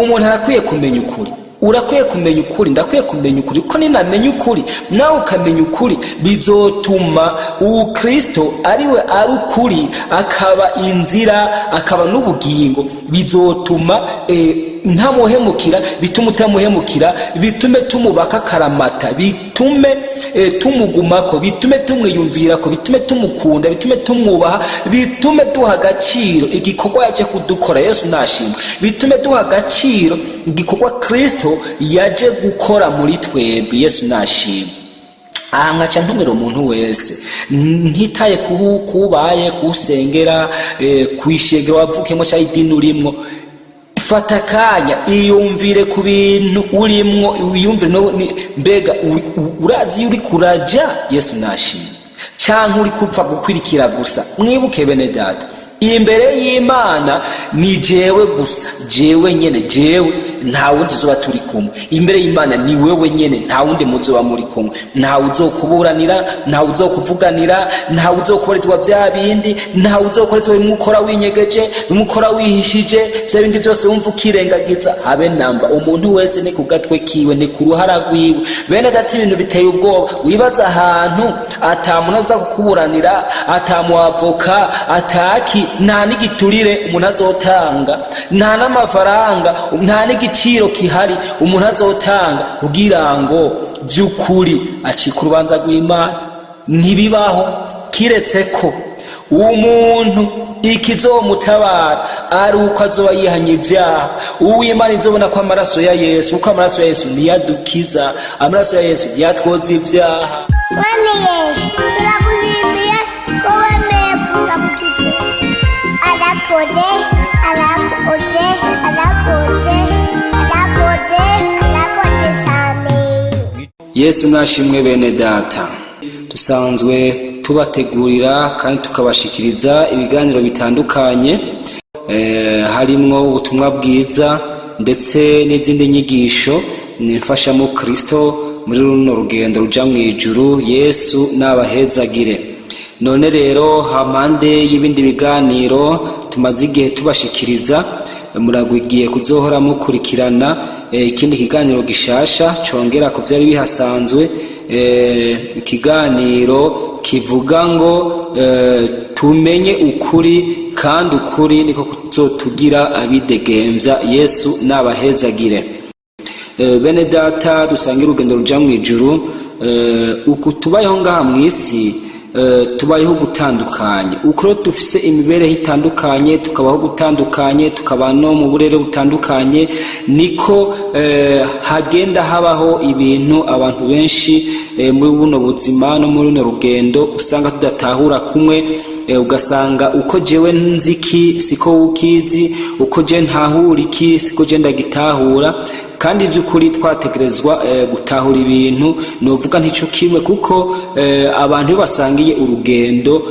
Umuntu arakwiye kumenya ukuri. Urakwiye kumenya ukuri, ndakwiye kumenya ukuri, kuko ninamenya ukuri nawe ukamenya ukuri, bizotuma uwo Kristo ariwe ari ukuri, akaba inzira, akaba n'ubugingo. Bizotuma ntamuhemukira, bitume utamuhemukira, bitume tumubaka akaramata, bitume tumugumako, bitume tumwiyumvirako, bitume tumukunda, bitume tumwubaha, bitume duha agaciro igikorwa yaje kudukora. Yesu nashimwe. Bitume duha agaciro igikorwa Kristo yaje gukora muri twebwe. Yesu nashimwe. Aha nkaca ntumira umuntu wese, ntitaye kubaye kuwusengera, kwishengero wavukiyemo cyangwa idini urimwo. Fata akanya, iyumvire ku bintu urimwo, wiyumvire no mbega urazi iyo uri kuraja? Yesu nashimwe. Canke uri kupfa gukwirikira gusa? Mwibuke bene data, imbere y'Imana ni jewe gusa, jewe nyene, jewe, nta wundi tuzoba turi kumwe. Imbere y'Imana ni wewe nyene, nta wundi muzoba muri kumwe, ntawe uzokuburanira, ntawe uzokuvuganira, ntawe uzokubarizwa vya bindi, ntawe uzokorezwa bimwe ukora winyegeje, bimwe ukora wihishije, vya bindi byose wumva ukirengagiza. Habe namba. Umuntu wese ni ku gatwe kiwe, ni ku ruhara rwiwe. Bene data, ibintu biteye ubwoba. Wibaza ahantu ata muntu aza kukuburanira, ata muavoka, ataki, nta n'igiturire umuntu azotanga, nta n'amafaranga, nta n'igiciro kihari umuntu azotanga kugira ngo by'ukuri acike urubanza rw'Imana. Ntibibaho, kiretse ko umuntu ikizomutabara ari uko azoba yihanye ibyaha, uw'Imana izobona ko amaraso ya Yesu, kuko amaraso ya Yesu niyadukiza, amaraso ya Yesu niyatwoza ibyaha. Mwami Yesu, turagushimiye ko wemeye kuza kututura. Arakoze, arakoze, arakoze, arakoze, arakoze cyane. Yesu nashimwe. Bene data, dusanzwe tubategurira kandi tukabashikiriza ibiganiro bitandukanye, harimwo ubutumwa bwiza ndetse n'izindi nyigisho nimfashamo Kristo muri runo rugendo ruja mu ijuru. Yesu nabahezagire. None rero, hampande y'ibindi biganiro tumaze igihe tubashikiriza, muragwigiye kuzohora mukurikirana ikindi kiganiro gishasha congera ku vyari bihasanzwe, ikiganiro kivuga ngo tumenye ukuri, kandi ukuri niko kuzotugira abidegemvya. Yesu nabahezagire. Bene data dusangira urugendo ruja mu ijuru, uku tubayeho ngaha mw'isi, tubayeho gutandukanye. Uko rero dufise imibereho itandukanye, tukabaho gutandukanye, tukaba no mu burere butandukanye, niko hagenda habaho ibintu abantu benshi muri buno buzima no muri runo rugendo usanga tudatahura kumwe. Ugasanga uko jewe nziki siko ukizi, uko je ntahura iki siko je ndagitahura. Kandi by'ukuri twategerezwa gutahura ibintu novuga ntico kimwe, kuko abantu iyo basangiye urugendo,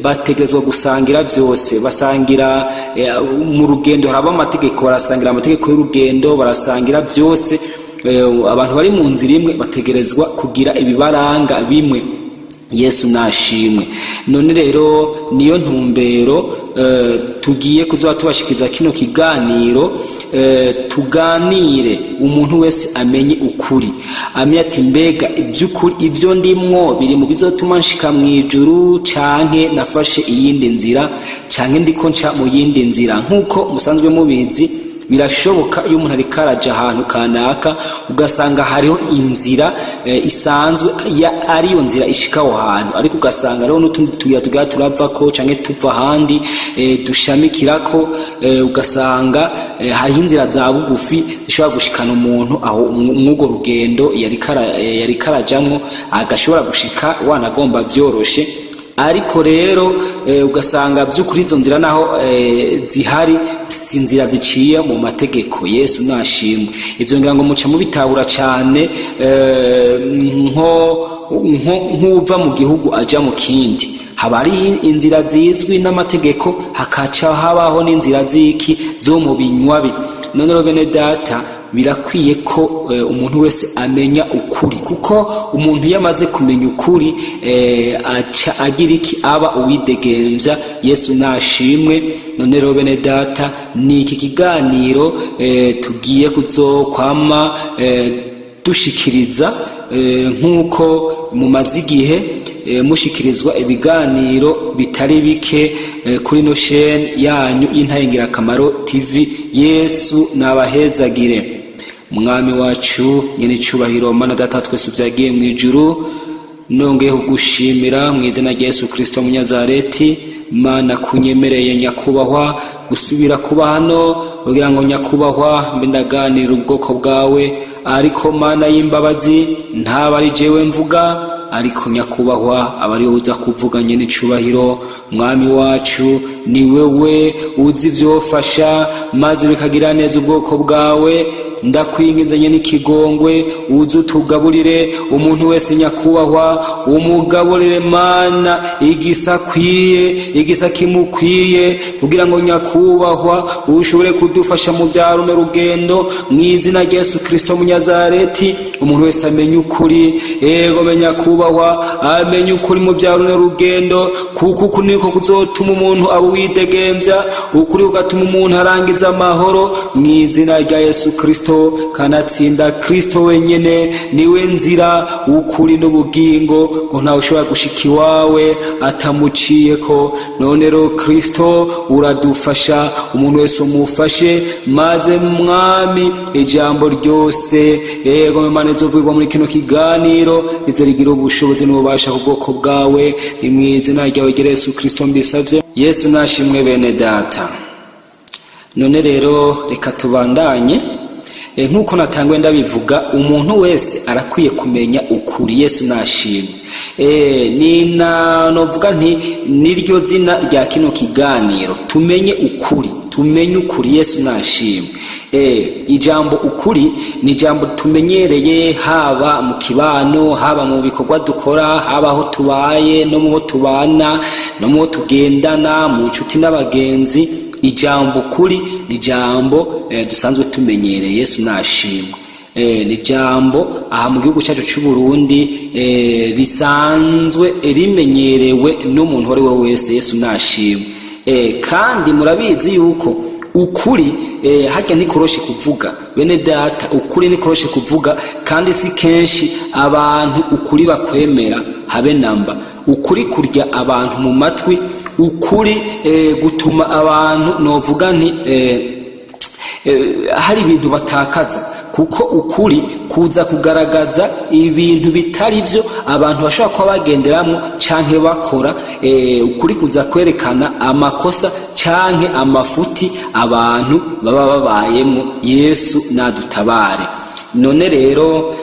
bategerezwa gusangira byose. Basangira mu rugendo haraba amategeko, barasangira amategeko y'urugendo, barasangira byose. Abantu bari mu nzira imwe bategerezwa kugira ibibaranga bimwe. Yesu nashimwe. None rero niyo ntumbero tugiye kuzoba tubashikiriza kino kiganiro, tuganire, umuntu wese amenye ukuri, amenye ati: mbega iby'ukuri ibyo ndimwo biri mu bizotuma nshika mu ijuru, canke nafashe iyindi nzira, canke ndiko nca mu yindi nzira? Nk'uko musanzwe mubizi, birashoboka iyo umuntu ariko araja ahantu kanaka, ugasanga hariho inzira isanzwe ariyo nzira ishika aho hantu, ariko ugasanga hariho n'utundi tuyira tugera turavako canke tuva ahandi, dushamikirako, ugasanga hariho inzira za bugufi zishobora gushikana umuntu aho mw'urwo rugendo yariko arajamwo, agashobora gushika wanagomba vyoroshe. Ariko rero ugasanga by'ukuri izo nzira naho zihari, si inzira ziciye mu mategeko. Yesu nashimwe. Ibyo ngira ngo muca mubitahura cyane, nk'uva mu gihugu aja mu kindi, haba hariho inzira zizwi n'amategeko, hakaca habaho n'inzira ziki zo mu binywabi. None rero bene data, Birakwiye ko umuntu wese amenya ukuri, kuko umuntu iyo amaze kumenya ukuri aca agira iki? Aba uwidegembya. Yesu nashimwe. None rero bene data, ni iki kiganiro tugiye kuzokwama dushikiriza nk'uko mumaze igihe mushikirizwa ibiganiro bitari bike kuri ino chaîne yanyu y'Intayingirakamaro TV. Yesu nabahezagire. Mwami wacu nyene icubahiro, Mana Data twese uvyagiye mu ijuru, nongeye kugushimira mu izina rya Yesu Kristo Munyazareti. Mana, kunyemereye nyakubahwa gusubira kuba hano kugira ngo nyakubahwa mbe ndaganira ubwoko bwawe. Ariko Mana y'imbabazi, ntaba ari jewe mvuga, ariko nyakubahwa aba ari wowe uza kuvuga nyene icubahiro. Mwami wacu, ni wewe uzi ivyofasha maze bikagira neza ubwoko bwawe. Ndakwinginze nyene ikigongwe, uze utugaburire. Umuntu wese nyakubahwa umugaburire, Mana, igisa akwiye, igisa kimukwiye, kugira ngo nyakubahwa ushobore kudufasha mu bya runo rugendo. Mu izina rya Yesu Kristo Munyazareti, umuntu wese amenye ukuri. Ego nyakubahwa, amenye ukuri mu bya runo rugendo, kuko uku niko kuzotuma umuntu aba uwidegembya. Ukuri kugatuma umuntu arangiza amahoro. Mu izina rya Yesu Kristo, kanatsinda Kristo wenyene niwe nzira, ukuri n'ubugingo, ngo ntawe ushobora gushika iwawe atamuciyeko. None rero Kristo, uradufasha, umuntu wese umufashe, maze Mwami, ijambo ryose, ego Mana, izovugirwa muri kino kiganiro rize rigira ubushobozi n'ububasha ku bwoko bwawe. Ni mu izina ryawe rya Yesu Kristo mbisabye. Yesu nashimwe. Bene data, none rero reka tubandanye. Nk'uko natanguye ndabivuga, umuntu wese arakwiye kumenya ukuri. Yesu nashimwe. Ni na novuga nti niryo zina rya kino kiganiro: tumenye ukuri, tumenye ukuri. Yesu nashimwe. Ijambo ukuri ni ijambo tumenyereye, haba mu kibano, haba mu bikorwa dukora, haba aho tubaye, no mu bo tubana, no mu bo tugendana, mu nshuti n'abagenzi. Ijambo ukuri ni ijambo dusanzwe tumenyereye. Yesu nashimwe. Ni ijambo aha mu gihugu cyacu cy'u Burundi risanzwe rimenyerewe n'umuntu uwo ari we wese. Yesu nashimwe. Kandi murabizi yuko ukuri harya ntikoroshe kuvuga. Bene data, ukuri ntikoroshe kuvuga, kandi si kenshi abantu ukuri bakwemera habe namba. Ukuri kurya abantu mu matwi, ukuri gutuma abantu, novuga nti hari ibintu batakaza, kuko ukuri kuza kugaragaza ibintu bitari byo abantu bashobora kuba bagenderamwo canke bakora. Ukuri kuza kwerekana amakosa canke amafuti abantu baba babayemwo. Yesu nadutabare. None rero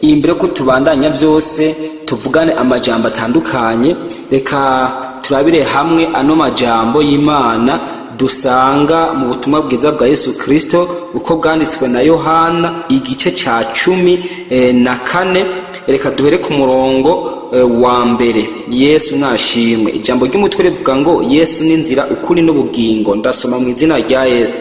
imbere ko tubandanya byose, tuvugane amajambo atandukanye, reka turabire hamwe ano majambo y'Imana dusanga mu butumwa bwiza bwa Yesu Kristo uko bwanditswe na Yohana, igice ca 14. Reka duhere ku murongo wa mbere. Yesu nashimwe. Ijambo ry'umutwe rivuga ngo: "Yesu n'inzira, ukuri n'ubugingo." Ndasoma mu izina rya Yesu.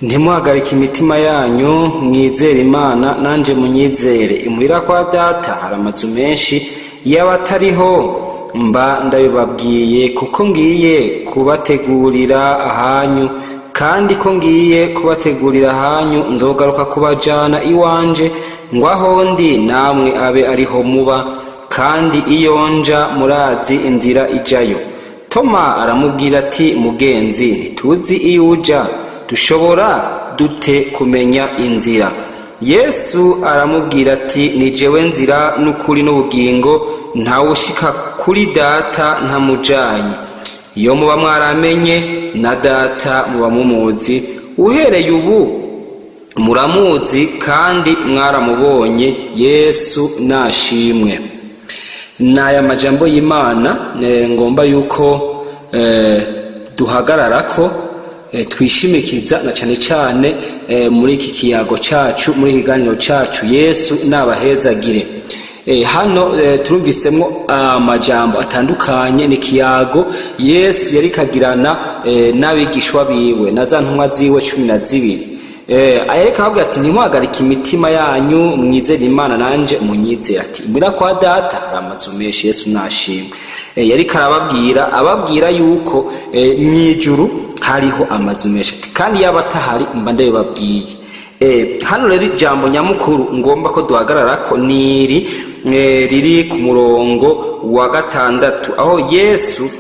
Ntimuhagarike imitima yanyu, mwizere Imana, nanje munyizere. Imuhira kwa Data hari amazu menshi, yaba atariho mba ndabibabwiye, kuko ngiye kubategurira ahanyu. Kandi ko ngiye kubategurira ahanyu, nzogaruka kubajana iwanje, ngo aho ndi namwe abe ariho muba. Kandi iyo nja murazi inzira ijayo. Toma aramubwira ati: "Mugenzi, ntituzi iyo uja, dushobora dute kumenya inzira?" Yesu aramubwira ati: "Ni jewe nzira n'ukuri n'ubugingo, ntawushika kuri Data ntamujanye. Iyo muba mwaramenye, na Data muba mumuzi. Uhereye ubu muramuzi kandi mwaramubonye." Yesu nashimwe. N'aya majambo y'Imana ngomba yuko duhagararako, twishimikiza na cane cane muri iki kiyago cacu, muri iki kiganiro cacu. Yesu nabahezagire. Hano turumvisemwo amajambo atandukanye. Ni kiyago Yesu yari kagirana n'abigishwa biwe na za ntumwa ziwe 12. Areka ababwira ati: "Ntimuhagarike imitima yanyu, mwizere Imana, nanje munyizere." Ati: "Imuhira kwa Data hari amazu menshi." Yesu nashimwe. Yariko arababwira, ababwira yuko mw'ijuru hariho amazu menshi. Ati: "Kandi yaba atahari mba ndabibabwiye." Hano rero ijambo nyamukuru ngomba ko duhagarara ko niri riri ku murongo wa 6, aho Yesu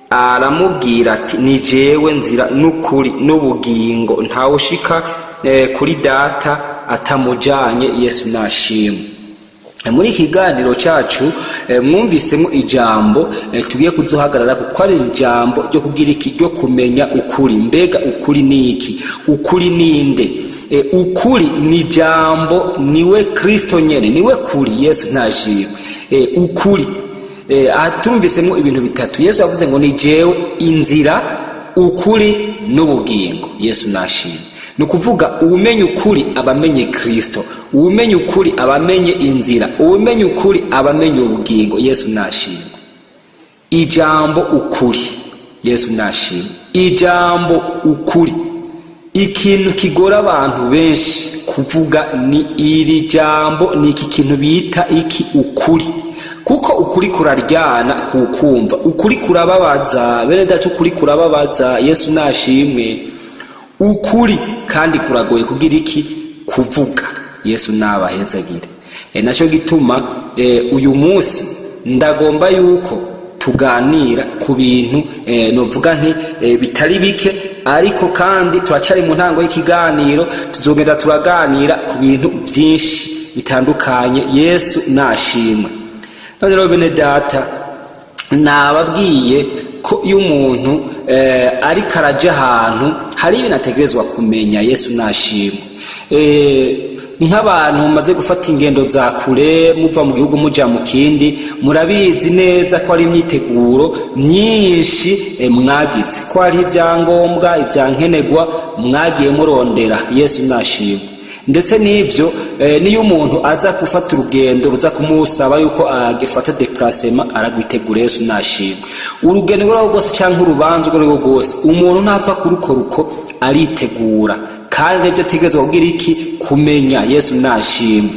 aramubwira ati: "Ni jewe nzira n'ukuri n'ubugingo, ntawushika kuri Data atamujanye." Yesu nashimwe. Muri iki kiganiro cyacu mwumvisemo ijambo tugiye kuzohagarara, kuko ari ijambo ryo kugira iki? Ryo kumenya ukuri. Mbega ukuri ni iki? Ukuri ninde? Ukuri ni jambo, niwe Kristo nyene, niwe kuri. Yesu ntashimwe. Ukuri, aha tumvisemo ibintu bitatu. Yesu yavuze ngo: "Ni jewe inzira, ukuri n'ubugingo." Yesu nashimwe. Ni ukuvuga uwumenya ukuri aba amenye Kristo, uwumenya ukuri aba amenye inzira, uwumenya ukuri aba amenye ubugingo. Yesu nashimwe. Ijambo ukuri, Yesu nashimwe. Ijambo ukuri, ikintu kigora abantu benshi kuvuga ni iri jambo, ni iki kintu bita iki? Ukuri. Kuko ukuri kuraryana kukumva, ukuri kurababaza, bene data, ukuri kurababaza. Yesu nashimwe. Ukuri kandi kuragoye kugira iki? Kuvuga. Yesu nabahezagire. Nacyo gituma uyu munsi ndagomba yuko tuganira ku bintu novuga nti bitari bike, ariko kandi turacari mu ntango y'ikiganiro, tuzogenda turaganira ku bintu byinshi bitandukanye. Yesu nashimwe. None rero bene data, nababwiye ko iyo umuntu ariko araja ahantu hari ibintu ategerezwa kumenya. Yesu nashimwe. Nk'abantu mumaze gufata ingendo za kure, muva mu gihugu muja mu kindi, murabizi neza ko ari imyiteguro myinshi mwagize, ko hari ibyangombwa, ibyankenerwa mwagiye murondera. Yesu nashimwe. Ndetse n'ibyo niyo umuntu aza gufata urugendo ruza kumusaba yuko agifata déplacement, aragwitegura. Yesu nashimwe. Urugendo urwo rwose cyangwa urubanza urwo arirwo rwose, umuntu ntapfa kurukora uko, aritegura kandi n'ibyo ategerezwa kugira iki? Kumenya. Yesu nashimwe.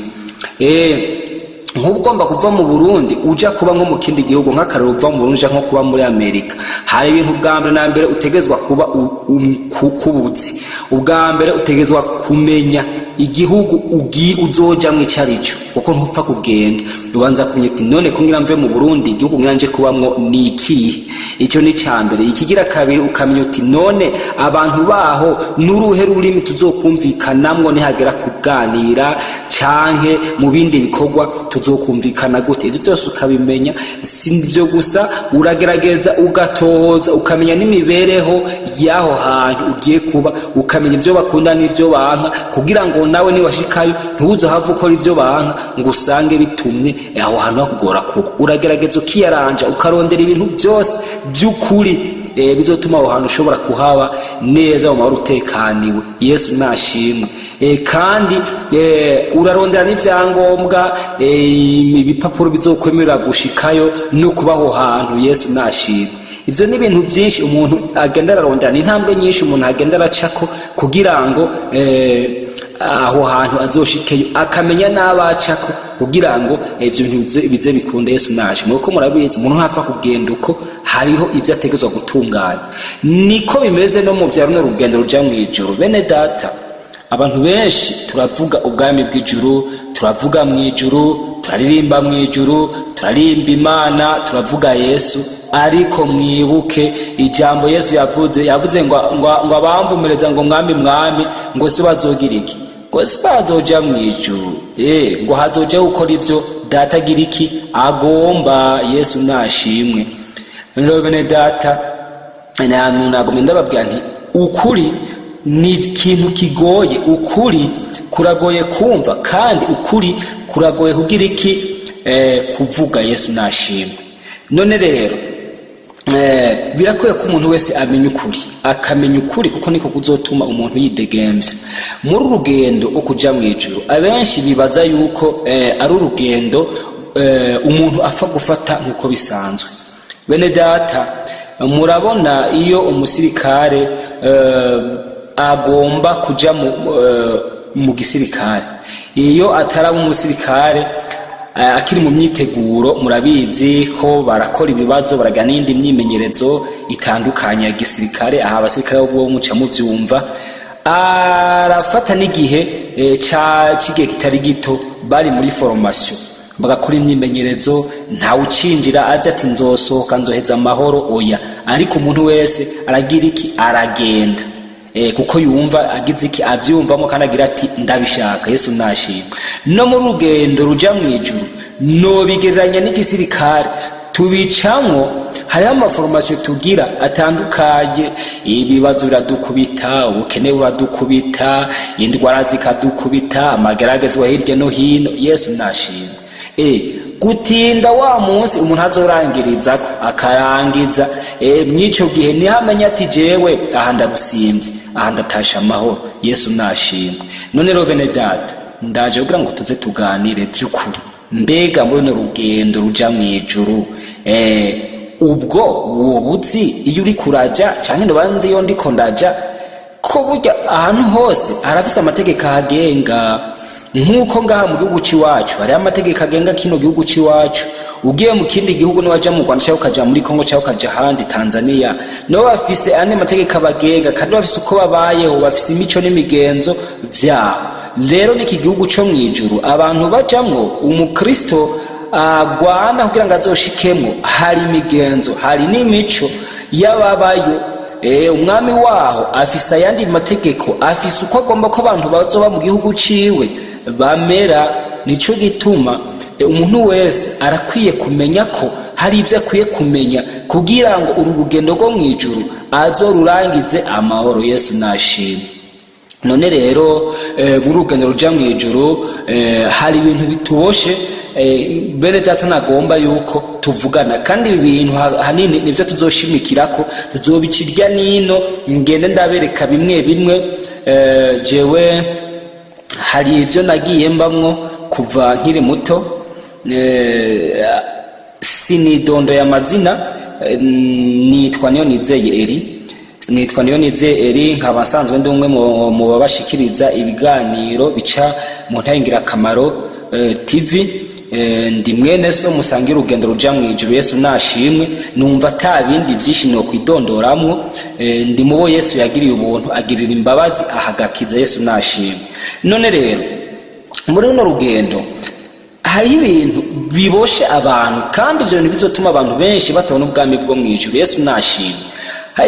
Nk'ubu ugomba kuva mu Burundi uja kuba nko mu kindi gihugu, nk'akarero uva mu Burundi uja nko kuba muri Amerika, hari ibintu bwa mbere na mbere utegerezwa kuba kubuzi. Ubwa mbere utegerezwa kumenya igihugu uzojamwo ico arico, kuko ntupfa kugenda. Ubanza kumenya uti: "None ko ngira mve mu Burundi, igihugu ngira nje kubamwo ni ikihe?" Icyo ni ica mbere. Ikigira kabiri, ukamenya uti: "None abantu baho n'uruhe rurimi tuzokumvikanamwo nihagera kuganira canke mu bindi bikorwa, tuzokumvikana gute?" Ivyo byose ukabimenya. Si ibyo gusa, uragerageza ugatohoza, ukamenya n'imibereho y'aho hantu ugiye kuba, ukamenya ibyo bakunda n'ibyo banka, kugira ngo nawe niwashikayo ntuzohave ukora ibyo banka ngo usange bitumye aho hantu hakugora kuba. Uragerageza ukiyaranja, ukarondera ibintu byose by'ukuri bizotuma aho hantu ushobora kuhaba neza mu mahoro, utekaniwe. Yesu nashimwe. Kandi urarondera n'ibyangombwa, ibipapuro bizokwemerera gushikayo no kuba aho hantu. Yesu nashimwe. Ivyo ni ibintu byinshi umuntu agenda ararondera, ni intambwe nyinshi umuntu agenda aracako kugira ngo aho hantu azoshikeyo, akamenya n'abacako kugira ngo ivyo bintu bize bikunde. Yesu naje. Nuko murabizi, umuntu ntapfa kugenda uko, hariho ibyo ategerezwa gutunganya. Niko bimeze no mu vya runo rugendo ruja mw'ijuru. Bene data, abantu benshi turavuga ubwami bw'ijuru, turavuga mw'ijuru, turaririmba mw'ijuru, turaririmba Imana, turavuga Yesu, ariko mwibuke ijambo Yesu yavuze. Yavuze ngo abamvumereza ngo "Mwami, Mwami", ngo si bazogira iki? Ngo si bazoja mw'ijuru. Ngo hazoja gukora ivyo Data agira iki? Agomba. Yesu nashimwe. Rero bene data, nagumye ndababwira nti ukuri ni ikintu kigoye, ukuri kuragoye kumva, kandi ukuri kuragoye kugira iki? Kuvuga. Yesu nashimwe. None rero birakwiye ko umuntu wese amenya ukuri, akamenya ukuri, kuko niko kuzotuma umuntu yidegemvya muri urugendo rwo kuja mw'ijuru. Abenshi bibaza yuko ari urugendo umuntu apfa gufata nk'uko bisanzwe. Bene data, murabona iyo umusirikare agomba kuja mu gisirikare, iyo ataraba umusirikare, akiri mu myiteguro, murabizi ko barakora ibibazo, baragira n'iyindi myimenyerezo itandukanye ya gisirikare. Aha abasirikare bo muca muvyumva, arafata n'igihe c'igihe kitari gito bari muri formation, bagakora imyimenyerezo. Ntawe ucinjira azi ati nzosohoka, nzoheza amahoro, oya. Ariko umuntu wese aragira iki? Aragenda kuko yumva agize iki? Avyumvamo kandi agira ati ndabishaka. Yesu nashimwe. No muri rugendo ruja mw'ijuru nobigereranya n'igisirikare tubicamwo. Hariho ama formation tugira atandukanye, ibibazo biradukubita, ubukene buradukubita, indwara zikadukubita, amageragezwa hirya no hino. Yesu nashimwe. Gutinda wa munsi umuntu azorangirizako, akarangiza, mw'ico gihe niho amenya ati jewe aha ndarusimvye, aha ndatasha amahoro. Yesu nashimwe. None rero bene data, ndaje kugira ngo tuze tuganire vy'ukuri. Mbega muri runo rugendo ruja mw'ijuru, ubwo wobuzi iyo uri kuraja, canke ndobanze iyo ndiko ndaja? Ko burya ahantu hose harafise amategeko ahagenga, nk'uko ngaha mu gihugu c'iwacu hariho amategeko agenga kino gihugu c'iwacu. Ugiye mu kindi gihugu, niwaja mu Rwanda cyangwa ukaja muri Kongo cyangwa ukaja ahandi, Tanzania, nabo bafise andi mategeko abagenga, kandi bafise uko babayeho, bafise imico n'imigenzo vyaho. Rero n'iki gihugu co mw'ijuru abantu bajamwo, umukristo agwana kugira ngo azoshikemwo, hari imigenzo, hari n'imico y'ababayo. Umwami waho afise ayandi mategeko, afise uko agomba ko abantu bazoba mu gihugu ciwe bamera. Nico gituma umuntu wese arakwiye kumenya ko hari ibyo akwiye kumenya kugira ngo uru rugendo rwo mw'ijuru azorurangize amahoro. Yesu nashimwe. None rero muri urugendo ruja mw'ijuru hari ibintu bituboshe, bene data, nagomba yuko tuvugana. Kandi ibi bintu hanini nivyo tuzoshimikirako, tuzobica irya nino, ngende ndabereka bimwe bimwe. Jewe hari ibyo nagiye mbamwo kuva nkiri muto. Sinidondoye amazina, nitwa niyo nizeye Eri, nitwa niyo nizeye Eri, nkaba nsanzwe ndi umwe mu babashikiriza ibiganiro bica mu ntare ngirakamaro TV. Ndi mwene so musangira urugendo ruja mu ijuru. Yesu nashimwe. Numva ata bindi byinshi nokwidondoramwo. Ndi mubo Yesu yagiriye ubuntu, agirira imbabazi, ahagakiza. Yesu nashimwe. None rero muri runo rugendo hariho ibintu biboshe abantu, kandi ibyo bintu bizotuma abantu benshi batabona ubwami bwo mu ijuru. Yesu nashimwe.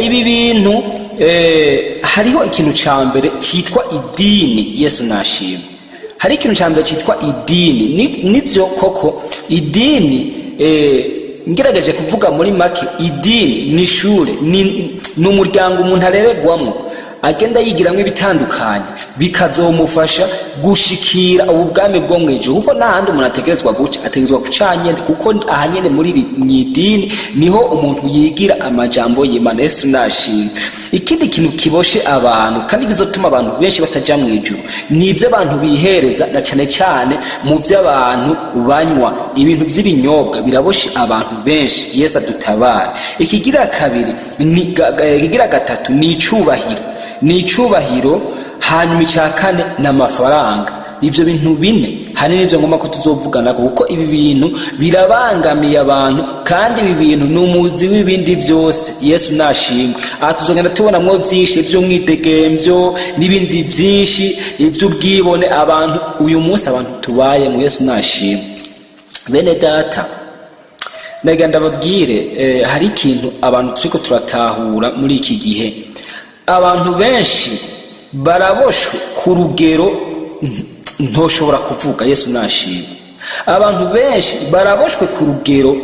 Ibi bintu, hariho ikintu ca mbere cyitwa idini. Yesu nashimwe. Hari ikintu cya mbere cyitwa idini. Nivyo koko idini, ngerageje kuvuga muri make, idini ni ishure, ni umuryango umuntu areregwamwo, agenda yigiramo ibitandukanye bikazomufasha gushikira ubu bwami bwo mu ijuru, kuko nta handi umuntu ategerezwa guca, ategerezwa guca nyene, kuko aha nyene muri mw'idini niho umuntu yigira amajambo y'Imana. Yesu nashimwe. Ikindi kintu kiboshe abantu kandi kizotuma abantu benshi bataja mu ijuru ni ibyo abantu bihereza, na cane cane mu vyo abantu banywa. Ibintu vy'ibinyobwa biraboshe abantu benshi. Yesu adutabare. Ikigira kabiri ni ikigira gatatu ni icubahiro, ni icubahiro. Hanyuma icya kane ni amafaranga. Ibyo bintu bine hanini nivyo ngomba ko tuzovugana, kuko ibi bintu birabangamiye abantu, kandi ibi bintu ni umuzi w'ibindi byose. Yesu nashimwe. Aha tuzogenda tubonamwo byinshi by'umwidegemvyo n'ibindi byinshi, iby'ubwibone abantu uyu munsi abantu tubayemo. Yesu nashimwe. Bene data, ndagira ndababwire, hari ikintu abantu turiko turatahura muri iki gihe. Abantu benshi baraboshwe ku rugero ntoshobora kuvuga. Yesu nashimwe. Abantu benshi baraboshwe ku rugero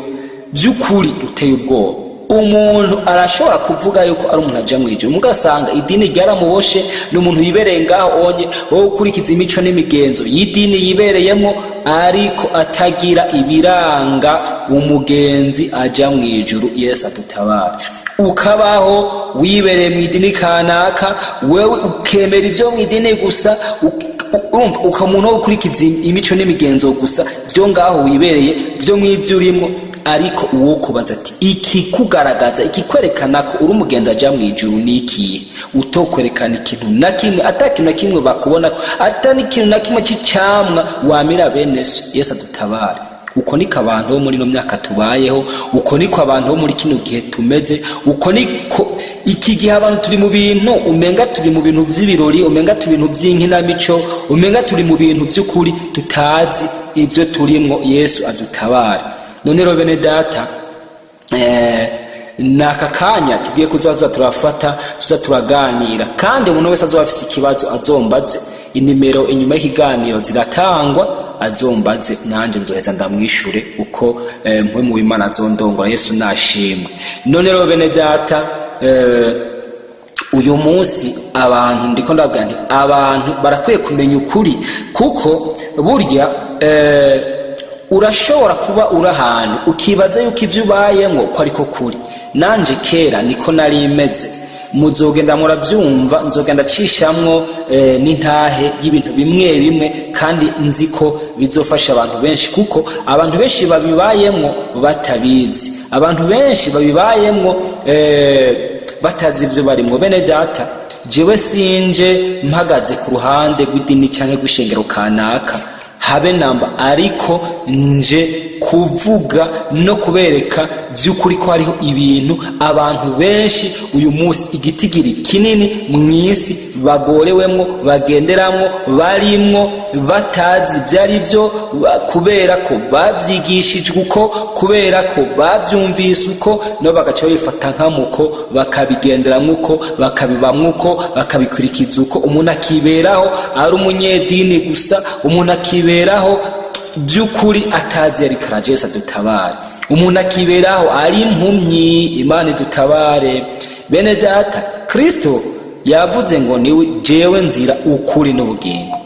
by'ukuri ruteye ubwoba. Umuntu arashobora kuvuga yuko ari umuntu aja mw'ijuru, mugasanga idini ryaramuboshe. Ni umuntu yibereye ngaho onye wowe ukurikiza imico n'imigenzo y'idini yibereyemo, ariko atagira ibiranga umugenzi aja mw'ijuru. Yesu adutabare. Ukabaho wibereye mu idini kanaka, wewe ukemera ibyo mu idini gusa, urumva ukamuntu wo gukurikiza imico n'imigenzo gusa byo ngaho wibereye, byo mw'ibyo urimo. Ariko uwo kubaza ati ikikugaragaza, ikikwerekana ko uri umugenzi aja mu ijuru ni ikihe, utokwerekana ikintu na kimwe, ata kintu na kimwe bakubona, ata n'ikintu na kimwe c'icamwa wamira bene so. Yesu adutabare. Uko niko abantu bo muri ino myaka tubayeho, uko niko abantu bo muri kino gihe tumeze, uko niko iki gihe abantu turi mu bintu umenga turi mu bintu vy'ibirori, umenga turi mu bintu vy'inkinamico, umenga turi mu bintu vy'ukuri tutazi ivyo turimwo. Yesu adutabare. None rero bene data, ni aka kanya tugiye kuzaza turafata, tuza turaganira, kandi umuntu wese azoba afise ikibazo azombaze. Inimero inyuma y'ikiganiro ziratangwa, azombaze nanje nzoheza ndamwishure uko mpwe mu Imana azondongora. Yesu nashimwe. None rero bene data, uyu munsi abantu ndiko ndabwira nti abantu barakwiye kumenya ukuri, kuko burya urashobora kuba uri ahantu ukibaza yuko ibyo ubayemwo ko ariko kuri. Nanje kera niko nari meze, muzogenda murabyumva, nzogenda cishamwo n'intahe y'ibintu bimwe bimwe, kandi nzi ko bizofasha abantu benshi, kuko abantu benshi babibayemwo batabizi, abantu benshi babibayemwo batazi ibyo barimwo. Bene data, jewe sinje mpagaze ku ruhande rw'idini canke rw'ishengero kanaka, habe namba, ariko nje kuvuga no kubereka vy'ukuri ko hariho ibintu abantu benshi uyu munsi, igitigiri kinini mw'isi, bagorewemwo, bagenderamwo, barimwo batazi ibyo ari byo, kubera ko bavyigishijwe uko, kubera ko bavyumvise uko, nabo bagaca babifata nkamuko, bakabigenderamwo uko, bakabibamwo uko, bakabikurikiza uko. Umuntu akiberaho ari umunyedini gusa, umuntu akiberaho by'ukuri atazi yari karaje. Yesu adutabare. Umuntu akiberaho ari impumyi. Imana idutabare. Bene data, Kristo yavuze ngo niwe jewe nzira, ukuri n'ubugingo.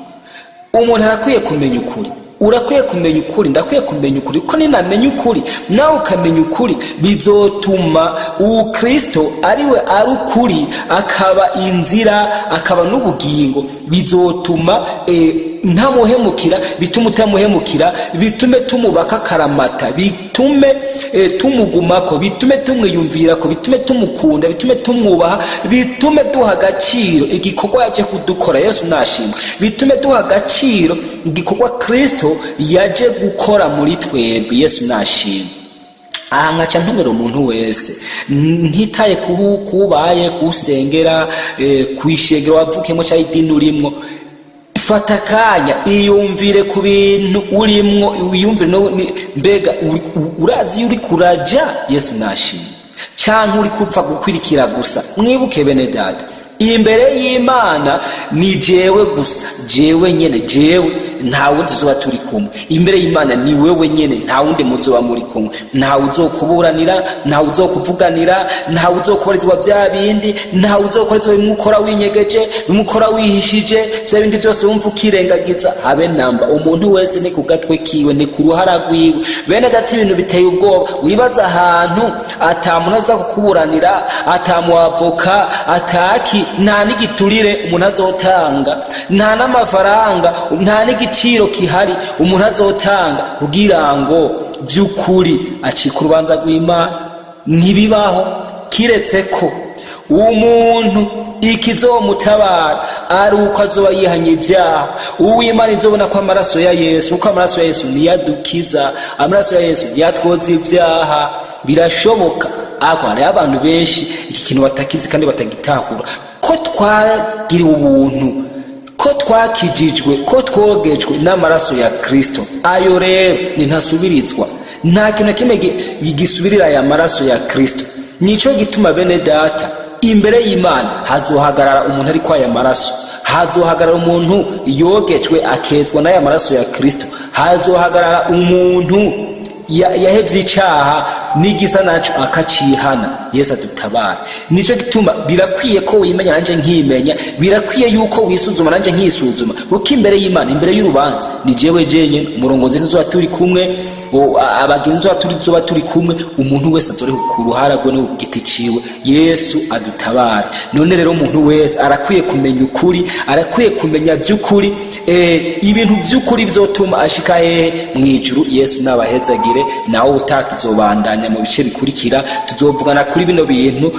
Umuntu arakwiye kumenya ukuri. Urakwiye kumenya ukuri, ndakwiye kumenya ukuri, kuko ninamenya ukuri nawe ukamenya ukuri, bizotuma uwo Kristo ariwe ari ukuri, akaba inzira, akaba n'ubugingo, bizotuma ntamuhemukira, bitume utamuhemukira, bitume tumubaka akaramata, bitume tumugumako, bitume tumwiyumvirako, bitume tumukunda, bitume tumwubaha, bitume duha agaciro igikorwa yaje kudukora. Yesu nashimwe. Bitume duha agaciro igikorwa Kristo yaje gukora muri twebwe. Yesu nashimwe. Aha nkaca ntumira umuntu wese, ntitaye kubaye kuwusengera, kwishengero wavukiyemo cyangwa idini urimwo. Fata akanya iyumvire ku bintu urimwo, wiyumvire no mbega urazi iyo uri kuraja. Yesu nashimwe. Cyangwa uri kupfa gukwirikira gusa. Mwibuke bene data, imbere y'Imana ni jewe gusa, jewe nyene, jewe, nta wundi tuzoba turi kumwe. Imbere y'Imana ni wewe nyene, nta wundi muzoba muri kumwe, ntawe uzokuburanira, ntawe uzokuvuganira, ntawe uzokubarizwa bya bindi, ntawe uzokubarizwa bimwe ukora winyegeje, bimwe ukora wihishije, bya bindi byose wumva ukirengagiza, habe namba. Umuntu wese ni ku gatwe kiwe, ni ku ruhara rwiwe. Bene data, ibintu biteye ubwoba. Wibaza ahantu ata muntu aza kukuburanira, ata muavoka, ataki, nta n'igiturire umuntu azotanga, nta n'amafaranga, nta n'igiciro kihari umuntu azotanga kugira ngo by'ukuri acike urubanza rw'Imana. Ntibibaho, kiretse ko umuntu ikizomutabara ari uko azoba yihanye ibyaha, uw'Imana izobona ko amaraso ya Yesu, kuko amaraso ya Yesu niyadukiza, amaraso ya Yesu niyatwoza ibyaha. Birashoboka, ariko hariho abantu benshi iki kintu batakizi kandi batagitahura, ko twagiriwe ubuntu, ko twakijijwe, ko twogejwe n'amaraso ya Kristo. Ayo rero ni ntasubirizwa, nta kintu na kimwe gisubirira aya maraso ya Kristo. Nico gituma bene data, imbere y'Imana hazohagarara umuntu ariko aya maraso, hazohagarara umuntu yogejwe akezwa n'aya maraso ya Kristo, hazohagarara umuntu yahevye icaha n'igisa naco akacihana. Yesu adutabare. Nico gituma birakwiye ko wimenya nanje nkimenya, birakwiye yuko wisuzuma nanje nkisuzuma, kuko imbere y'Imana, imbere y'urubanza, ni jewe jenyene. Umurongozi ntuzoba turi kumwe, abagenzi tuzoba turi kumwe. Umuntu wese azore ku ruhara rwe no ku giti ciwe. Yesu adutabare. None rero umuntu wese arakwiye kumenya ukuri, arakwiye kumenya by'ukuri, ibintu by'ukuri bizotuma ashika hehe? Mw'ijuru. Yesu nabahezagire. Nawe ubutaha tuzobandanya mu bice bikurikira, tuzovugana kuri bino bintu,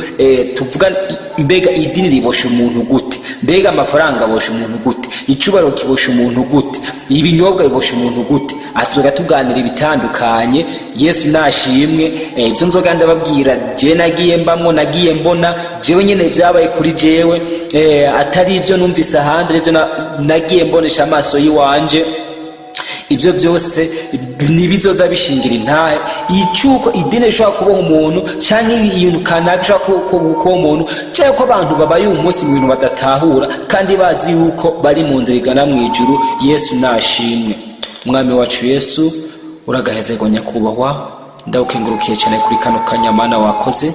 tuvuga mbega idini ribosha umuntu gute, mbega amafaranga abosha umuntu gute, icubahiro kibosha umuntu gute, ibinyobwa bibosha umuntu gute. Tuzoga tuganira ibitandukanye. Yesu nashimwe. Ibyo nzoga ndababwira, je nagiye mbamwo, nagiye mbona jewe nyene, vyabaye kuri jewe, atari ivyo numvise ahandi, arivyo nagiye mbonesha amaso yiwanje. Ibyo byose ntibizoza bishingira intahe icyuko idini rishobora kuboha umuntu, cyangwa ibintu kanaka ishobora kuboha umuntu, cyangwa ko abantu babaye uyu munsi mu bintu badatahura kandi bazi yuko bari mu nzira igana mu ijuru. Yesu nashimwe. Umwami wacu Yesu, uragahezerwa nyakubahwa. Ndawukengurukiye cyane kuri kano kanyamana wakoze.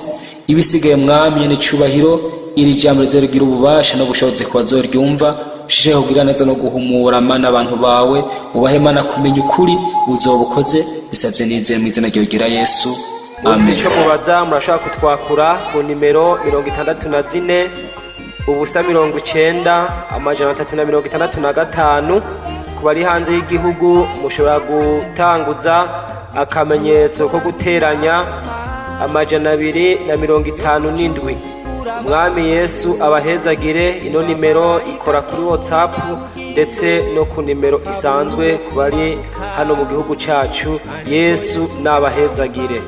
Ibisigaye, Mwami, n'icyubahiro, iri jambo rizogira ububasha n'ubushobozi ku bazoryumva. Ushishikaye kugira neza no guhumura, Mana, abantu bawe, ubahe, Mana, kumenya ukuri. Uzoba ukoze. Bisabye nizeye mu izina ryawe Yesu, Mufise amen. ico mubaza, murashobora kutwakura ku nimero 64 0 90 365. Ku bari hanze y'igihugu mushobora gutanguza akamenyetso ko guteranya 257. Umwami Yesu abahezagire. Ino nimero ikora kuri WhatsApp ndetse no ku nimero isanzwe ku bari hano mu gihugu cacu. Yesu nabahezagire.